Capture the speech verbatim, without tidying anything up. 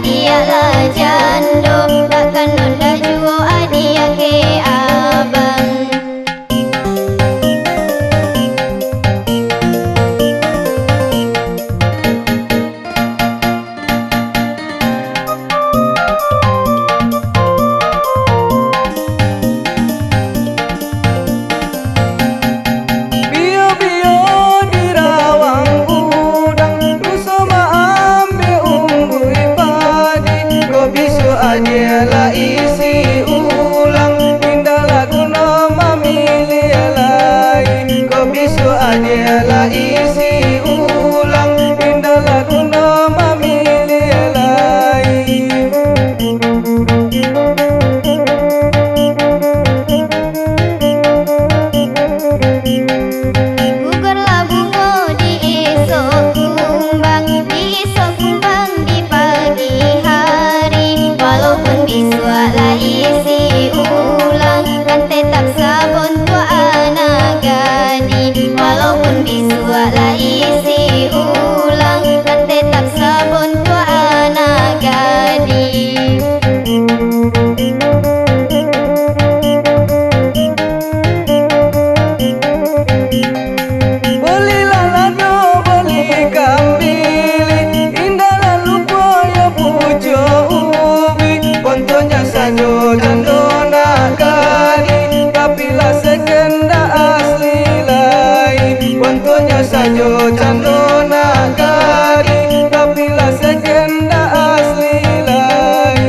Diaklah jando, takkan ndak juo adiak ke abang. Biyo-biyo dirawang gudang, ruso maambiak umbuik padi. Kok bisuak adiak lah isi ulang, indak lah guno mamiliah lai. Kok bisuak adiak lah isi ulang, indak lah guno mamiliah lai. Gugurlah bungo di isok kumbang, di isok kumbang di pagi hari. Walaupun bisuak lah isi ulang, kan tetap sabontuak anak gadih. Walaupun bisuak lah isi ulang, kan tetap sabontuak anak gadih. Bolilah lado, boli kambilik, indak lah lupo yo pucuak ubi. Pontonyo sajo cando nak gadih, tapi lah sakendak asli lai. Pontonyo sajo cando nak gadih, tapi lah sakendak asli lai.